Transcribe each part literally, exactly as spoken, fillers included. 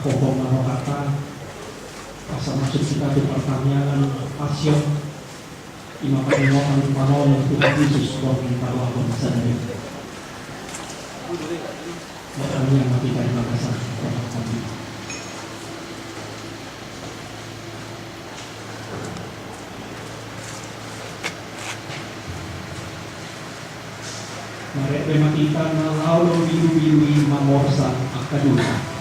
Pokok marokata, asa masuk hita tu partangiangan Passion, ima pangidoan ni panoan Tuhan Jesus, borngin taruahon sadari. Martangiang ma hita di bagasan panoan. Marende ma hita na laho do bilubilu i mamorsan angka dosa.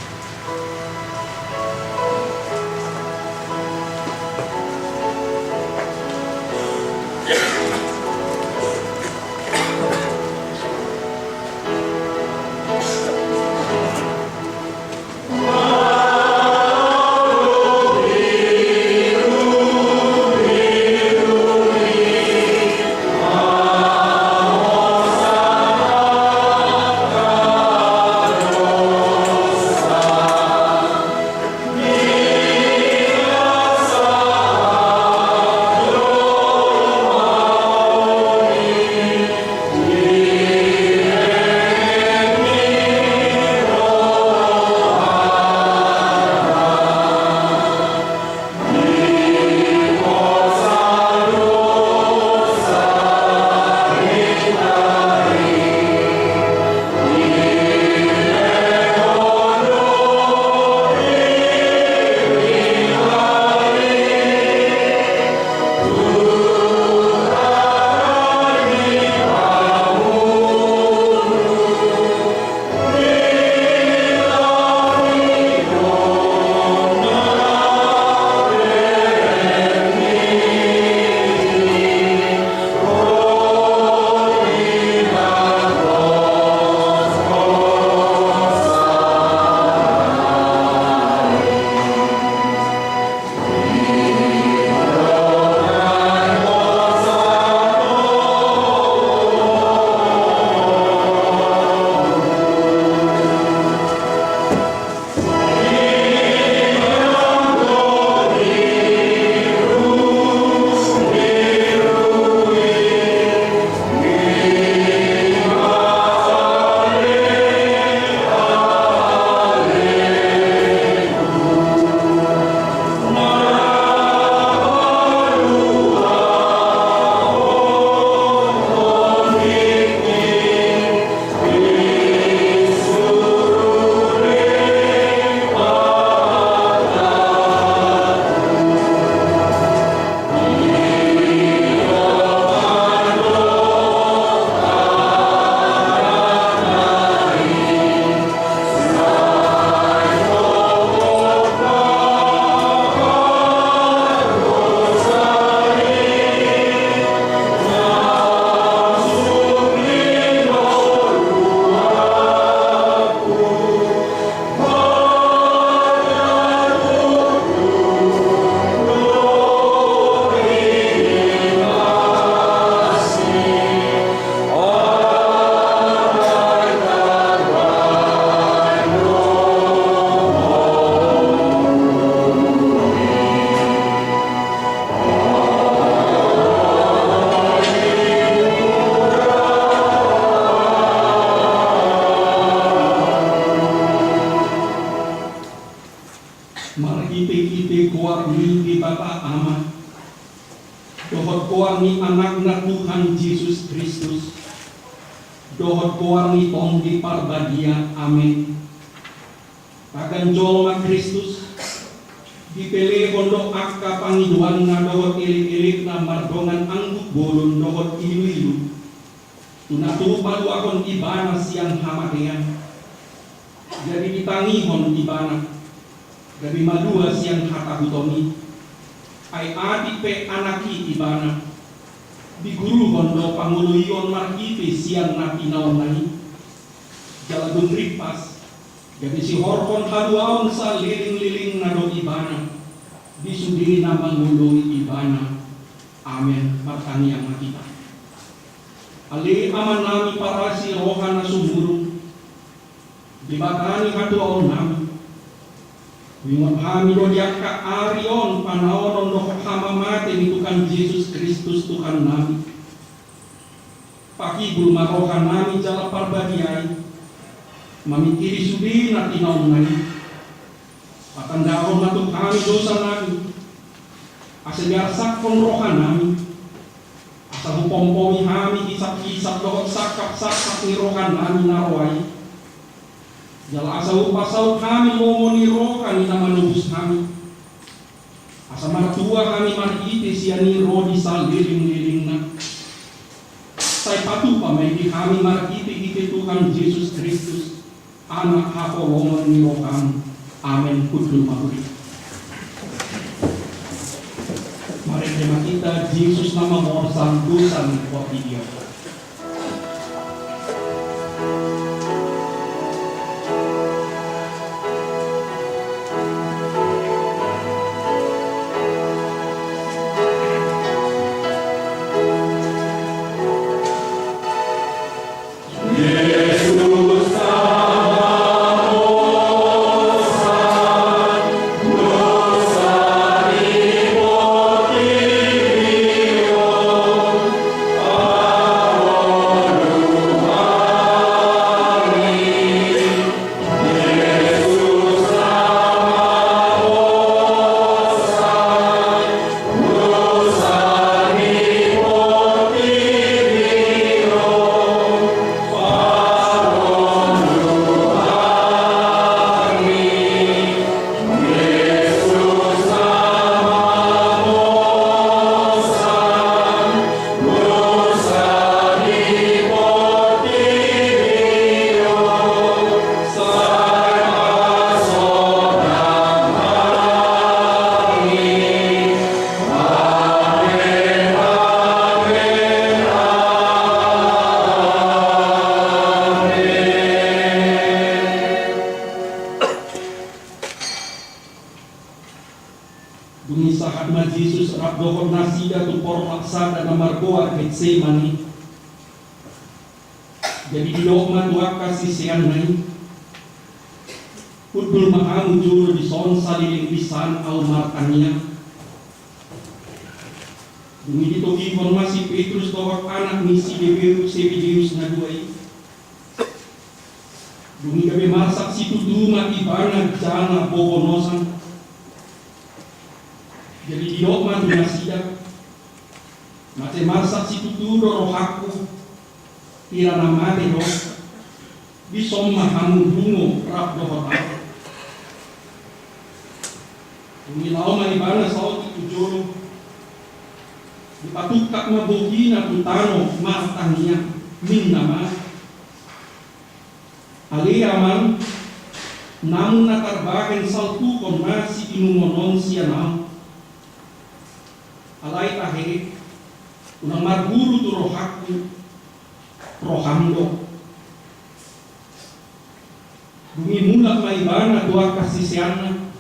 Marhitehite goar ni Debata Ama, dohot goar ni Anakna Tuhan Jesus Kristus, dohot goar ni Tondi Parbadia. Amen. Tagan jolma Kristus, dipelehon do angka pangidoanna dohot elek-elekna mardongan angguk bolon dohot ilu-ilu, tu na tu paluahon Ibana sian hamatean. Jadi ditangihon Ibana, gabe malua sian hatahuton i. Ai atik pe Anak i Ibana, diguruhon do pangoloion marhite sian na tinaonna i. Jala dung rimpas, gabe sihorhon haluaon saleleng-lelengna do Ibana di sude na mangoloi Ibana. Amen. Martangiang ma hita. Ale Amanami parasi roha na sumurung, Debata ni hatuaonnami, huingot hami do di angka ari on panaonon dohot hamamate ni Tuhan Jesus Kristus Tuhannami. Pahibul ma rohanami jala parbadiai mamingkiri sude na tinaonna i. Tandahon ma tu hami dosanami, asa diarsakhon rohanami, asa hupompomi hami hisap-hisap dohot sangkap-sangkap ni rohanami na roa i. Jala asa hupasaut hami lomo ni roha ni na manobus hami, asa martua hami marhite sian i ro di salelenglelengna. Sai patupa ma i di hami marhitehite Tuhan Jesus Kristus, Anak haholomon ni roham. Amen. Hundul ma hami. Marende ma hita. Jesus na mamorsan dosa ni portibi on. Dung i sahat ma Jesus rap dohot nasida tu porlak sada na margoar Getsemane. Jadi didok ma tu angka siseanna i: Hundul ma hamu jolo dison saleleng lisan, ahu martangiang. Dung i ditogihon ma si Petrus dohot anak ni si Zebedeus, Zebedeus na dua i. Dung i gabe marsak situtu ma ibana jala bobonosan. Jadi didok ma tu nasida: Mansai marsak situtu do rohangku, hira na mate do, dison ma hamu dungo rap dohot ahu. Dung i laho ma ibana saotik tu jolo, dipatungkap ma bogina tu tano martangiang, ninna ma: Ale Amang, namu na tarbahen salpuhon ma siinumon on sian ahu. Alai tahe, unang marguru tu rohangku, roham do. Dung i mulak ma ibana tu angka siseanna,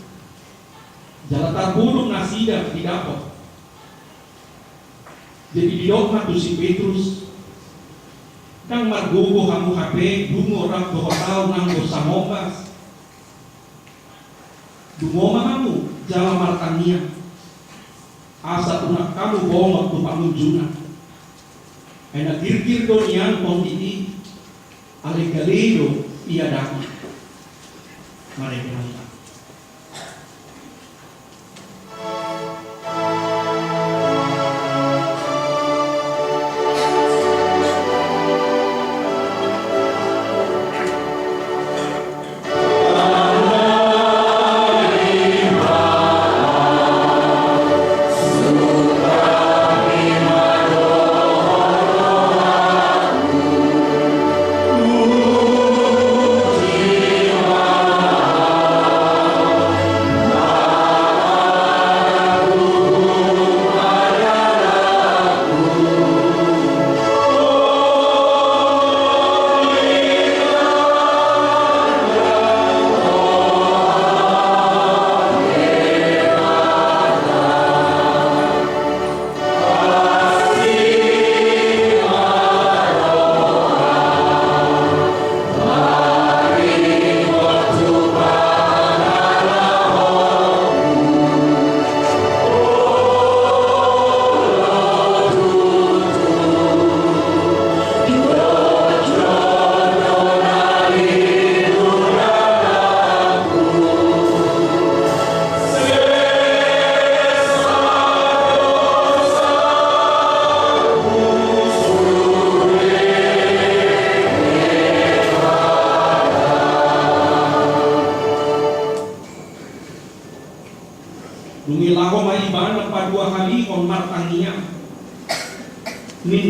jala tarbolok nasida didapot. Jadi didok ma tu si Petrus: Ndang margogo hamu hape dungo rap dohot ahu nanggo sangombas? Dungo ma hamu jala martangiang, asa unang hamu bongot tu pangunjunan. Ai na girgir do nian tondi i, alai gale do iadapi. Marende ma hita.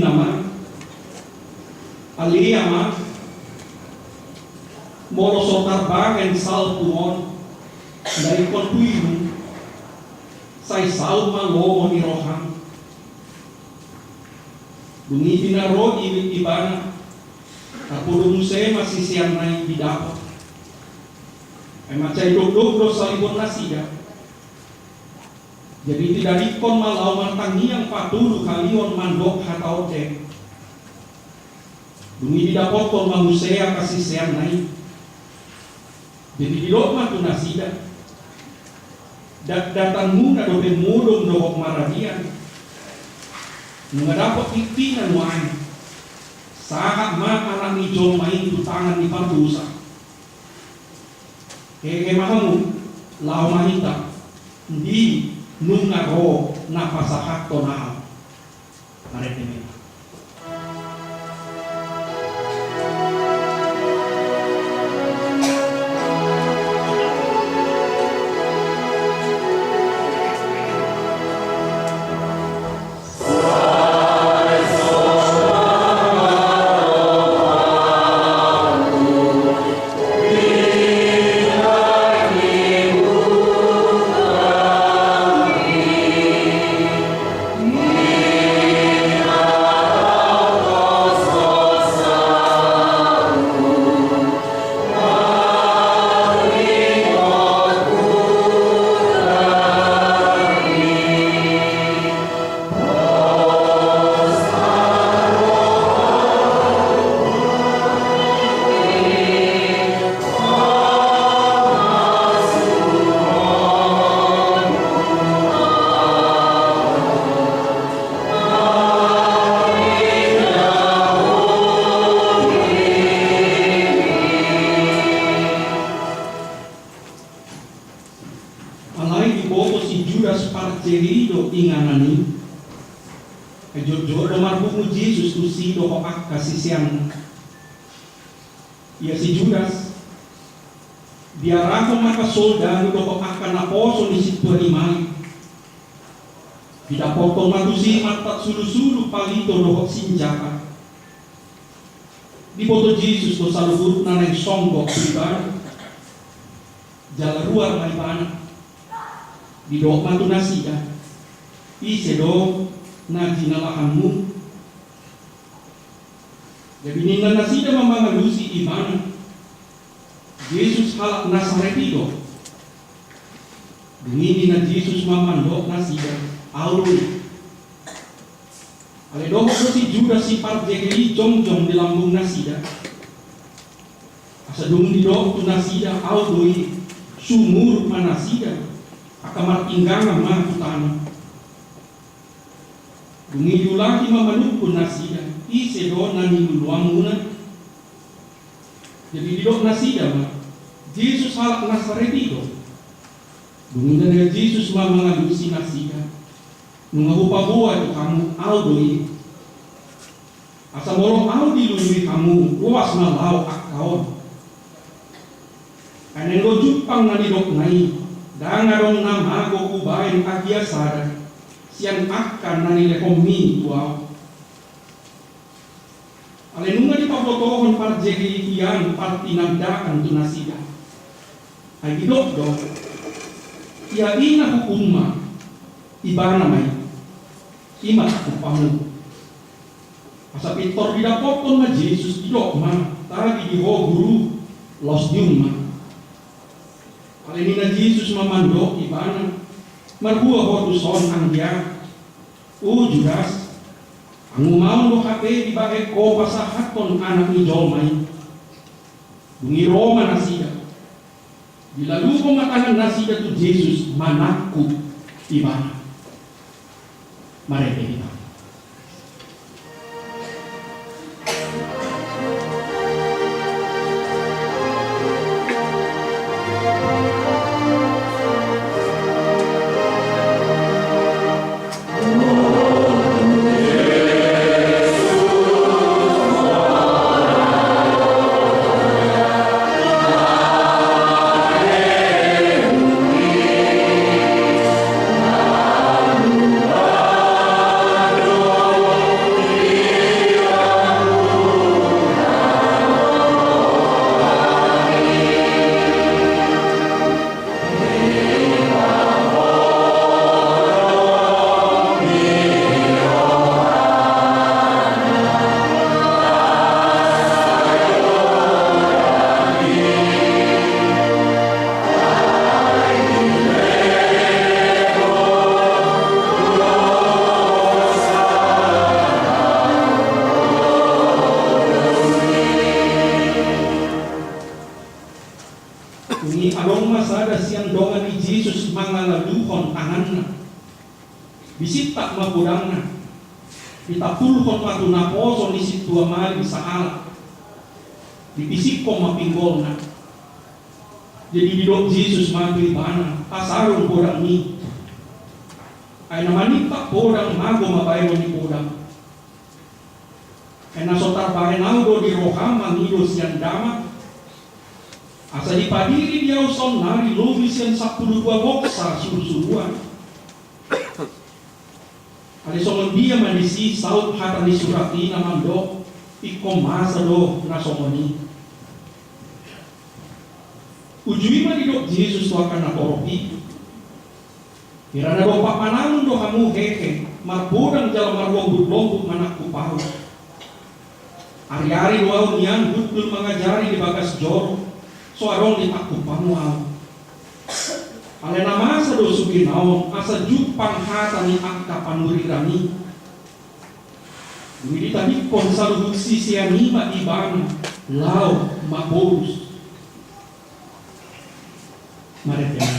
Nama, ale Ama, molo so tarbahen salpu on, ndai ingkon huinum, sai saut ma lomo ni roham. Dung i di na ro i, ibana, tarpodo muse ma siseanna i didapot. Ai mansai dokdok do saliboan nasida. Jadi didalikkon ma laho martangiang patoluhalihon mandok hata on. Dung i didapothon ma muse angka siseanna i. Jadi didok ma tu nasida: Dak datangmuna dope modom dohot maradian. Nunga dapot diktina nuaeng, sahat ma Anak ni jolma i tu tangan ni pardosa. Hehe ma hamu, laho ma hita, di nunga ro na pasahathon ahu. Marende ma hita. Alai diboto si Judas Parjeli do inganan i. Ai jotjot do marpungu Jesus tusi dohot angka siseanna. Ia si Judas diarahon ma angka soldadu dohot angka naposo ni sintua ni malim. Didapothon ma tusi martat sulusulu, palito dohot sinjata. Diboto Jesus do saluhutna naeng songgop tu ibana. Jala ruar ma ibana. Didok ma tu nasida: Ise do na jinalahanmu? Jadi ninna nasida ma mangalusi ibana: Jesus halak Nasaret i do. Dung i ninna Jesus ma mandok nasida: Ahu do i. Alai dohot do si Judas si Parjeli i jongjong di lambung nasida. Asa dung didok tu nasida: Ahu do i, sumurut ma nasida, angka marpinggangan ma tu tano. Dung i diulaki ma manungkun nasida: Ise do na niluluanmuna? Jadi didok nasida ma: Jesus halak Nasaret i do. Dung i ninna Jesus ma mangalusi nasida: Nunga hupaboa tu hamu, ahu do i. Asa molo ahu dilului hamu, loas ma laho angka on. Ai naeng ro jumpang na nidokna i: Ndang adong na mago hubaen agia sada sian angka na nilehonmi tu ahu. Alai nunga dipabotohon Parjeli i hian partinandaan tu nasida. Ai didok do: Ia i na huuhum ma, ibana ma i. I ma umpamuna. Asa pintor didapothon ma Jesus, didok ma: Tabi di ho, Guru, laos diuhum ma. Alai ninna Jesus ma mandok ibana: Marbua ho tuson anggia, o Judas? Angumaon do hape dibahen ho pasahathon Anak ni jolma i? Dung i ro ma nasida. Dilaluhon ma tangan nasida tu Jesus manangkup ibana. Marende hita. Disintak ma podangna, ditampulhon ma tu naposo ni sintua malim sahalak, dipisikkon ma pinggolna. Jadi didok Jesus ma tu ibana, pasarung podangmi. Ai na manintak podang mago ma baenon ni podang. Ai na so tarbahen ahu do di roham mangido sian damang, asa dipadiri di ahu saonnari lobi sian sampulu dua moksa surusuruan. Alai songon dia ma disi saut hata ni surat i na mandok, ingkon masa do na songon i. Uju i ma didok Jesus tu angka natorop i. Hira na dompak manangun do hamu hehe, marpodang jala marlombutlombut manangkup ahu. Ariari do ahu nian hundul mangajari di bagas joro, so adong ditangkup hamu ahu. Alai na masa do sugena on asa jumpang hata ni angka panurirang i. Dung i ditadingkon saluhut sisean i ma ibana laho mamolus. Marende ma.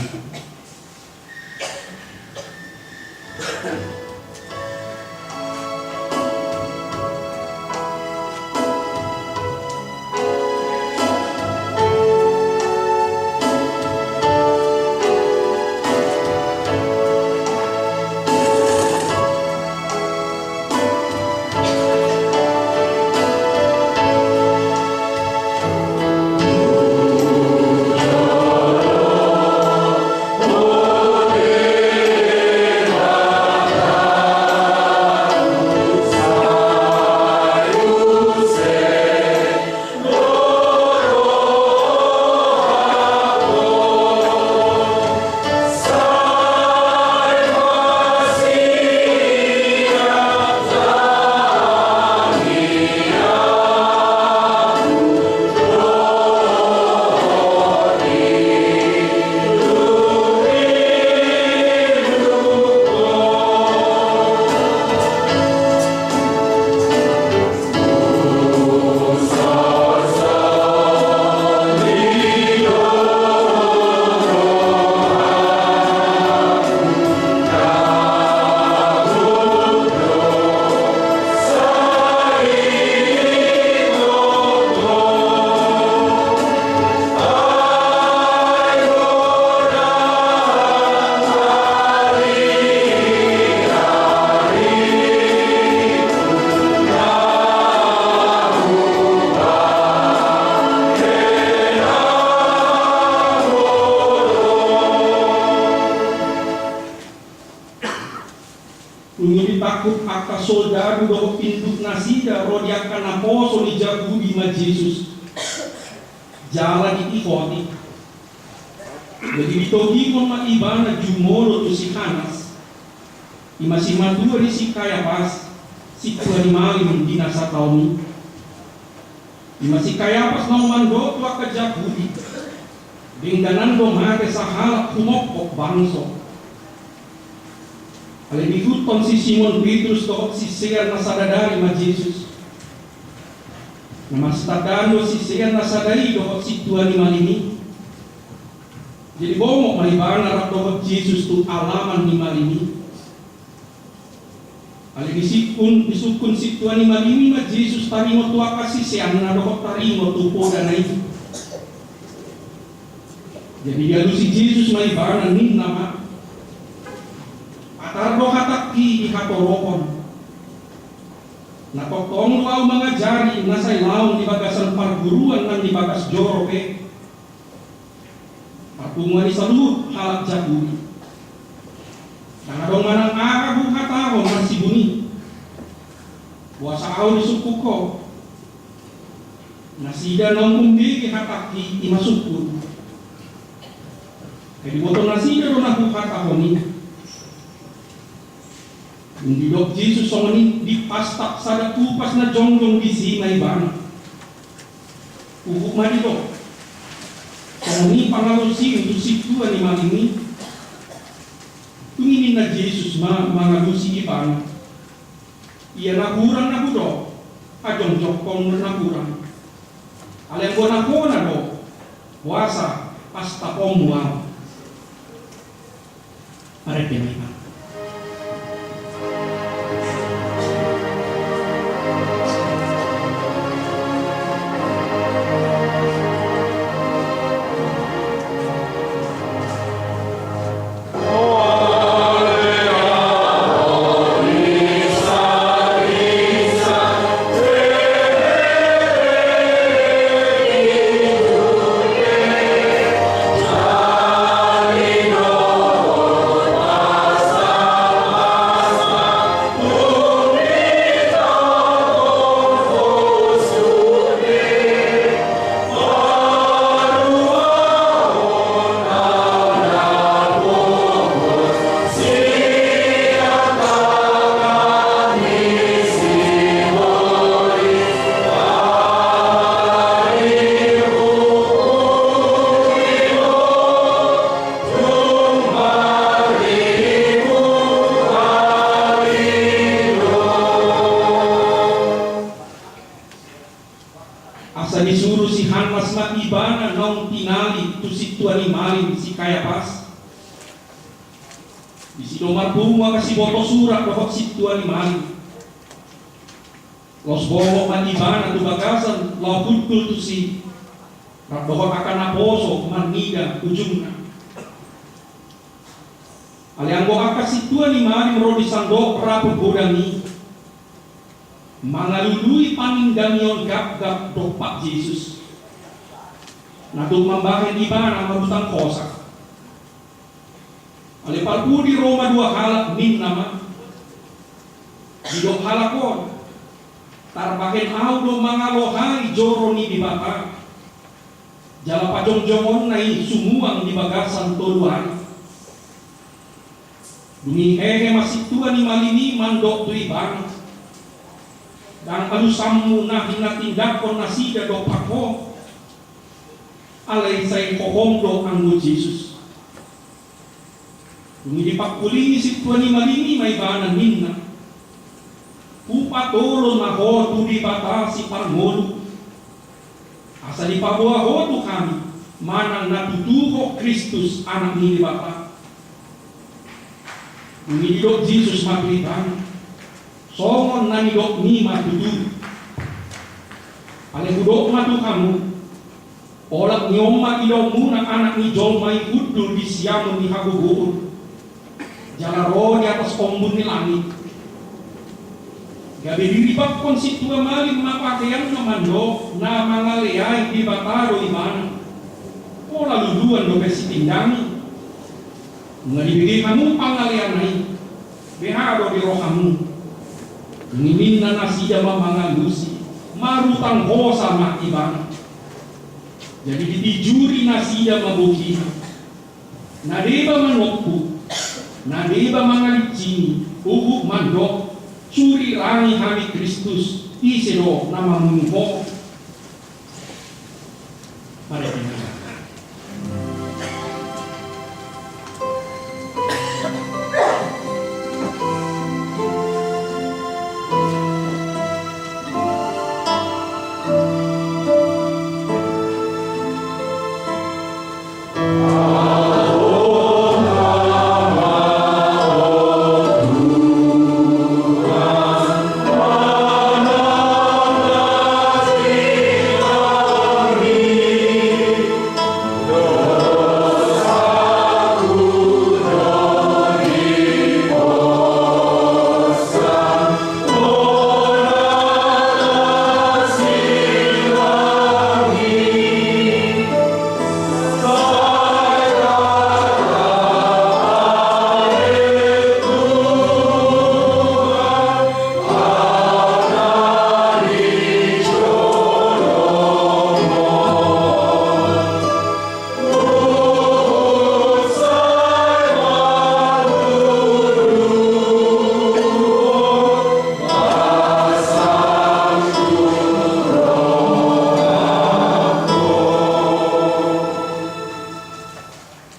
Dung i ditangkup angka soldadu dohot induk nasida ro di angka naposo ni Jahudi ma Jesus, jala diihoti. Jadi ditogihon ma ibana jumolo tu si Hanas, i ma simatua ni si Kayapas, sintua ni malim di na sataon i. I ma si Kayapas naung mandok tu angka Jahudi, dengganan do mate sahalak humophop bangso. Alai diihuthon si Simon Petrus dohot sisean na sada dari ma Jesus. Na marsitandaan do sisean na sada i dohot sintua ni malim i. Jadi bongot ma ibana rap dohot Jesus tu alaman ni malim i. Alai disungkun, disungkun sintua ni malim i ma Jesus taringot tu angka siseanna dohot taringot tu podana i. Jadi dialusi Jesus ma ibana, ninna ma, patar do hatangki di hatoropon. Na tongtong do ahu mangajari na sai laon di bagasan parguruan nang di bagas joro pe. Parpunguan ni saluhut halak Jahudi. Ndang adong manang aha huhatahon marsibun i. Boasa ahu disungkun ho. Nasida naung umbege hatangki i ma sungkun. Ai diboto nasida do na huhatahon i. Dung didok Jesus songon i, dipastak sada upas na jongjong disi ma ibana. Huhut ma didok songon i pangalusi tu sintua ni malim i. Dung i ninna Jesus ma mangalusi ibana. Ia na hurang na hudok, hajongjongkon na hurang. Alai anggo na hona do, boasa pastakonmu ahu. Marende ma ibana. Asa disuru si Hannas ma ibana naung tinali tu sintua ni malim si Kayapas. Disi do marpungu angka siboto surat dohot sintua ni malim. Laos bongot ma ibana tu bagasan laho hundul tusi, rap dohot angka naposo marnida ujungna. Alai anggo angka sintua ni malim ro di sandok raput godang i, mangalului panindangion gapgap dompak Jesus, na tung mambahen ibana marhutang hosa. Alai parpudi ro ma dua halak, ninna ma, didok halak on, tarbahen ahu do mangalohai joro ni Debata, jala pajongjongonna i sumuang di bagasan tolu ari. Dung i hehe ma sintua ni malim i mandok tu ibana, ndang alusanmu na hinatindangkon nasida dompak ho, alai sai hohom do anggo Jesus. Dung i dipangkulingi sintua ni malim i ma ibana, ninna, hupatolon ma ho tu Debata siparngolu, asa dipaboa ho tu hami manang na tutu ho Kristus, Anak ni Debata. Dung i didok Jesus ma tu ibana, songon na nidokmi ma tutu. Alai hudok ma tu hamu, olat ni on ma idaonmuna Anak ni jolma i hundul di siamun ni hagogoon, jala ro di atas ombun ni langit. Gabe diribanghon sintua malim ma paheanna mandok na mangaleai Debata do ibana. Pola luluan dope sitindangi. Nunga dibege hamu pangaleanna i, beha do di rohamu? Dung i ninna nasida ma mangalusi, marhutang hosa ma ibana. Jadi ditijuri nasida ma bogina. Na deba manompu, na deba mangalincingi, huhut mandok, surirangi hami Kristus, ise do na mamunu ho? Marende ma.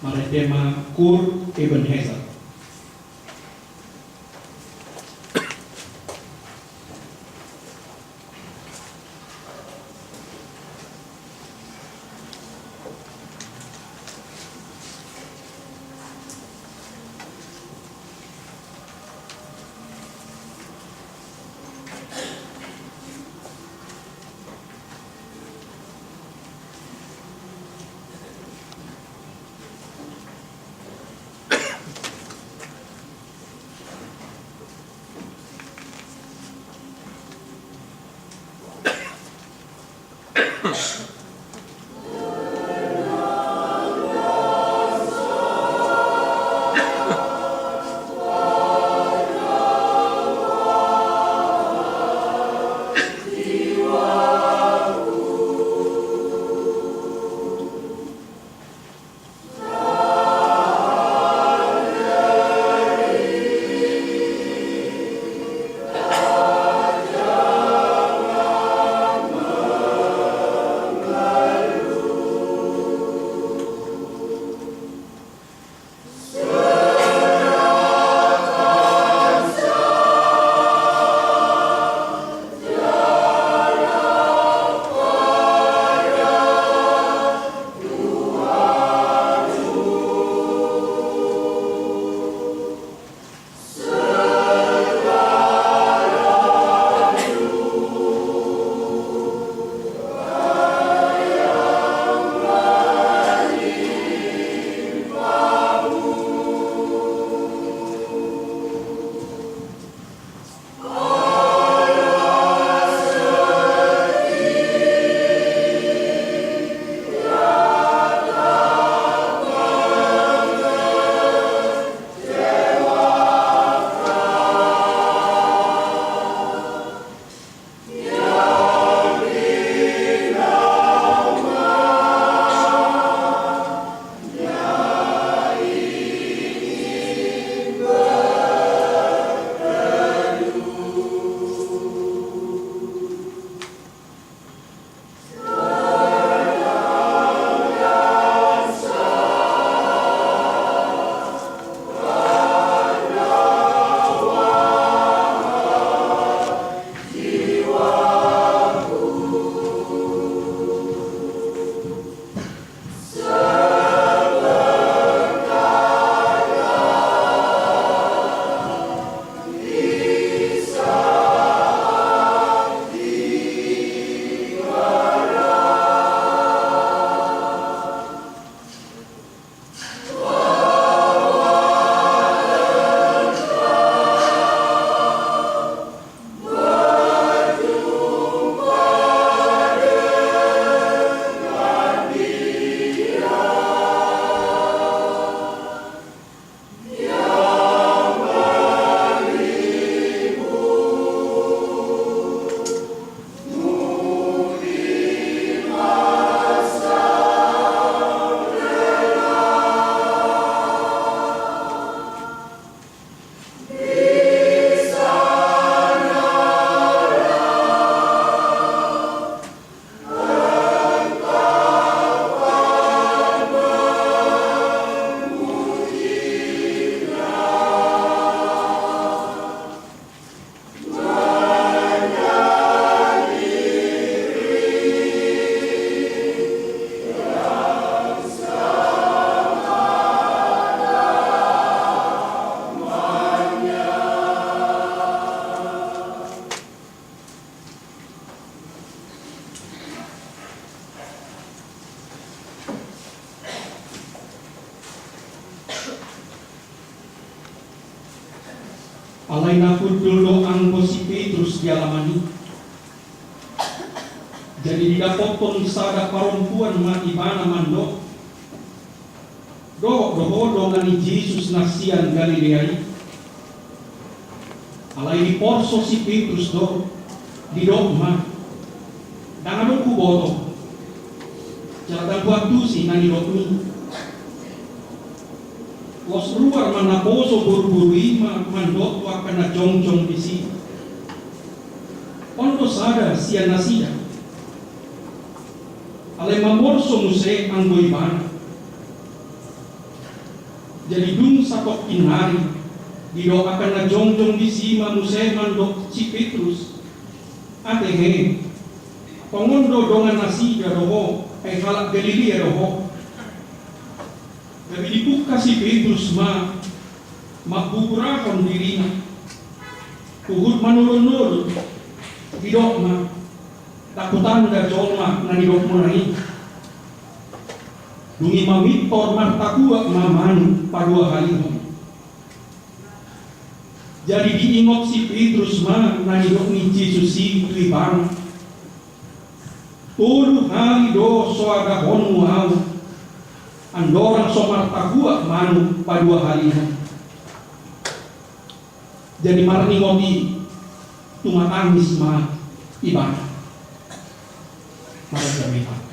Marende ma Kur Ebenezer. Alai na hundul do anggo si Petrus di alaman i. Jadi didapothon sada parompuan ma ibana mandok, dohot do ho dongan ni Jesus na sian Galilea i. Alai diporso si Petrus do, didok ma, ndang adong huboto. Jala ndang huantusi na nidokmi. Laos ruar ma naposo boruboru i ma mandok tu angka na jongjong disi, on do sada sian nasida. Alai mamorso muse anggo ibana. Jadi dung satongkin nari, didok angka na jongjong disi ma muse mandok si Petrus, ate he, tongon do dongan nasida do ho, ai halak Galilea do ho. Gabe dipungka si Petrus ma mambuburahon dirina. Huhut manolonnolon, didok ma, ndang hutanda jolma na nidokmuna i. Dung i mamintor martakuak ma manuk paduahalihon. Jadi diingot si Petrus ma na nidok ni Jesus i tu ibana, tolu hali do soadahonmu au, andorang so martakuak manuk paduahalihon. Jadi marningot i tumatangis ma ibana. Marjamitang.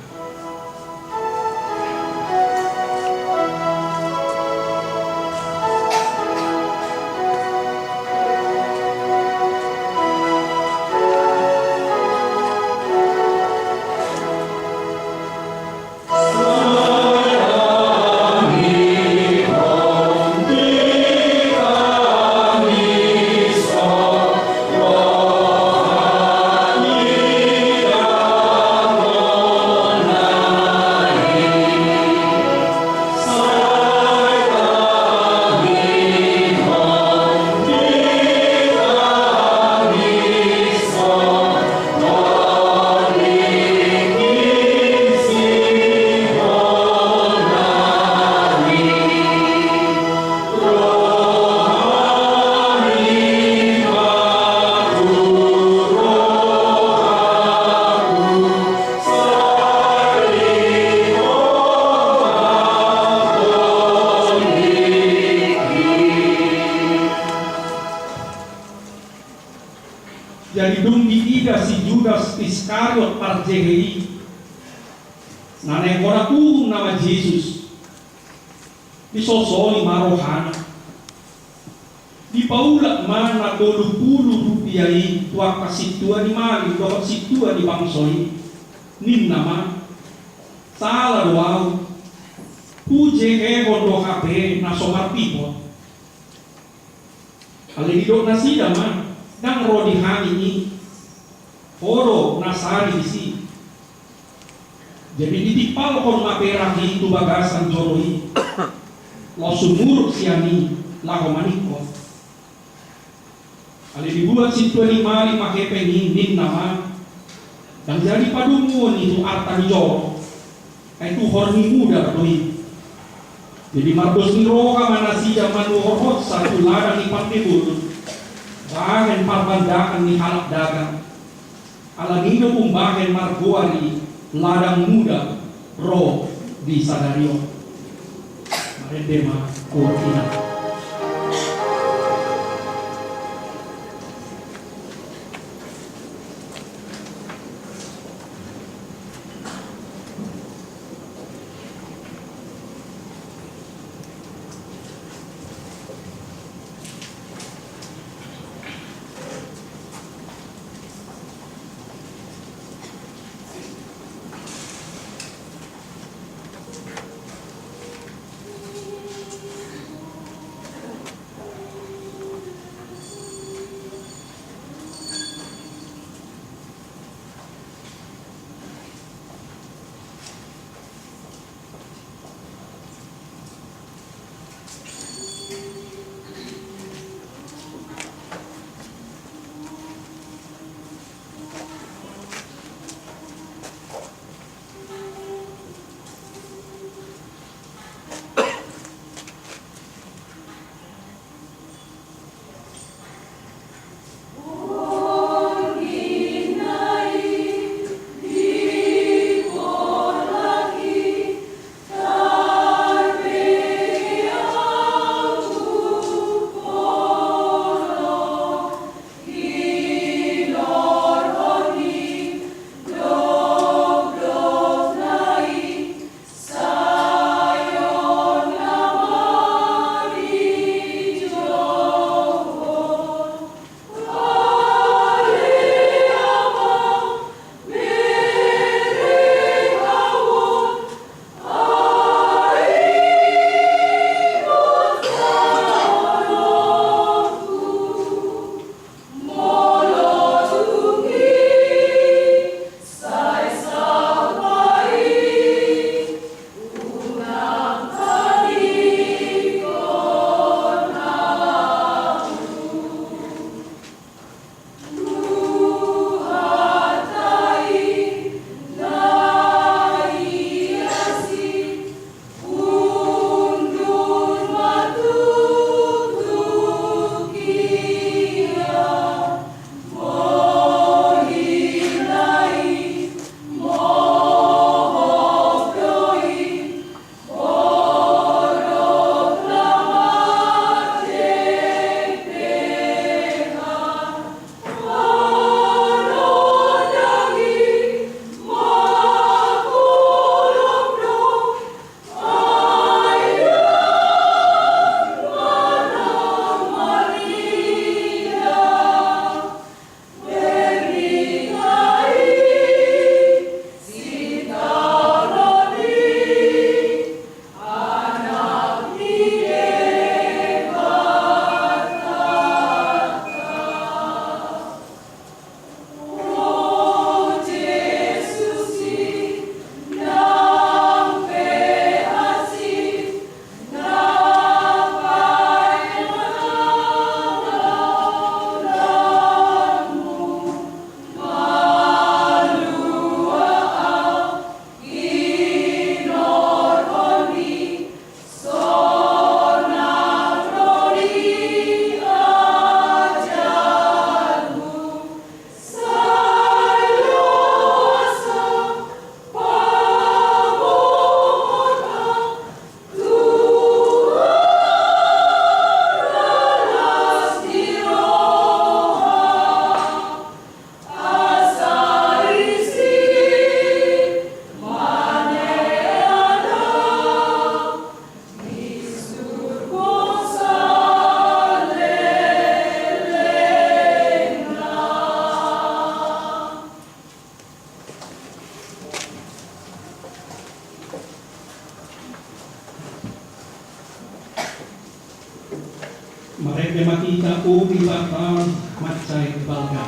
Jadi dung diida si Judas Iskariot parjehe i, na naeng hona uhum nama Jesus, disolsoli ma rohana. Dipaulak ma na tolu pulu rupia i tu angka sintua ni malim dohot sintua ni bangso i, ninna ma, sala do au, hujehehon do hape na so marpipot. Alai didok nasida ma, ndang ro di hami i, ho do na sari disi. Jadi ditimpalhon ma perak i tu bagasan joro i, laos sumurut sian i laho maningkot. Alai dibuat sintua ni malim ma hepeng i, ninna ma, ndang jadi padomuon i tu arta ni joro, ai tu hor ni mudar do i. Jadi mardos ni roha ma nasida manuhorhonsa tu ladang ni pande bolon, bahen parbandaan ni halak dagang. Alani do umbahen margoar i ladang mudar ro di sadari on. Marende ma, Guru Inang. Rende ma hita, o Debata, mansai balga.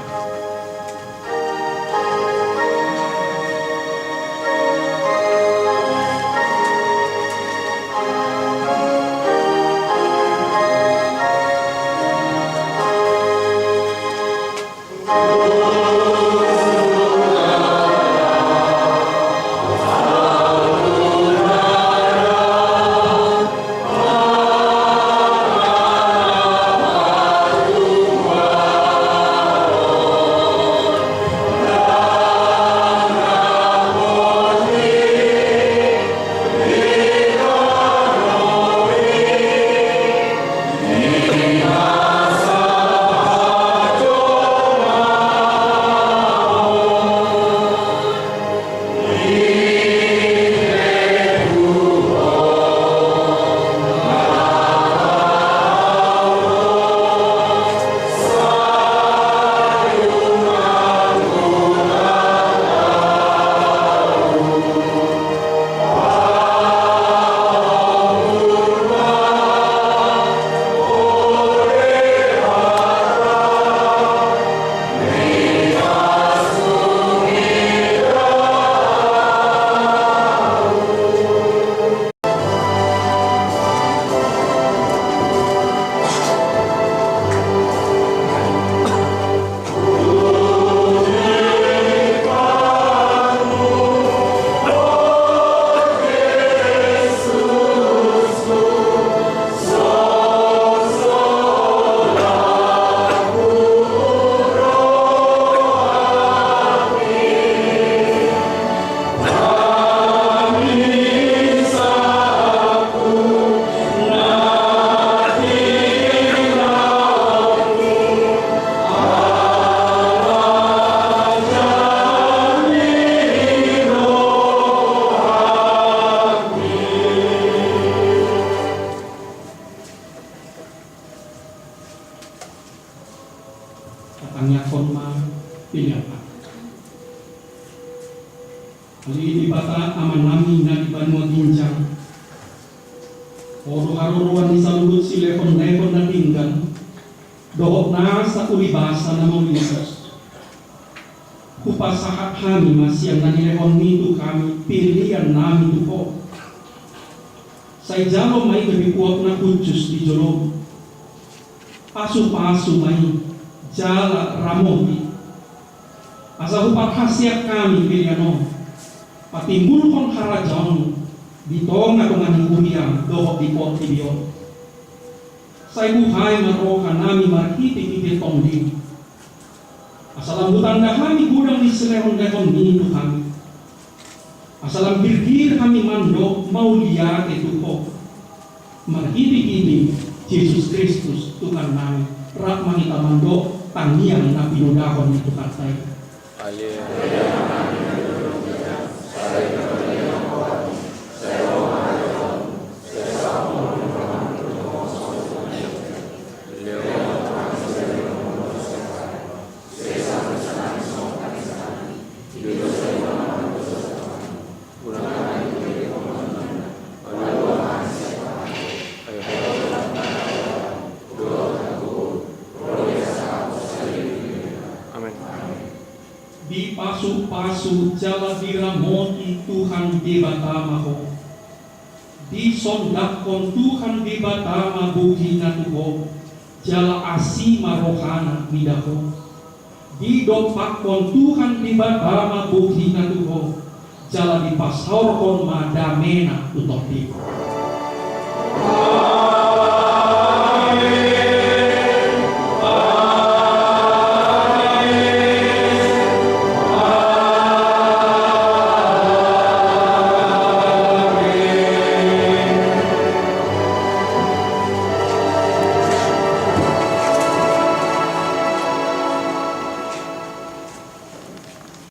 Tatangianghon ma pelean. Ale Debata Amanami na di banua ginjang, Ho do haroroan ni saluhut silehonlehon na denggan dohot nasa ulibasa na mauliutos. Hupasahat hami ma sian na nilehonMi tu hami peleannami tu Ho. Sai jalo ma i gabe puak na hushus di joloMi. Pasupasu ma i jala ramoti, asa huparhaseang hami pelean on patimbulhon harajaonMu di tongatonga ni huria dohot di portibi on. Sai buhai ma rohanami marhitehite TondiM, asa lam hutanda hami godang ni silehonlehonMi tu hami, asa lam girgir hami mandok mauliate tu Ho. Marhitehite Jesus Kristus Tuhannami, rap ma hita mandok tangiang na pinodahon ni Tuhanta i. Haleluya. Amen. Dipasupasu jala diramoti Tuhan Debata ma ho. Disondanghon Tuhan Debata ma bohina tu ho, jala asi ma rohana mida ho. Didompakhon Tuhan Debata ma bohina tu ho, jala dipasaorhon ma damena tu tondim.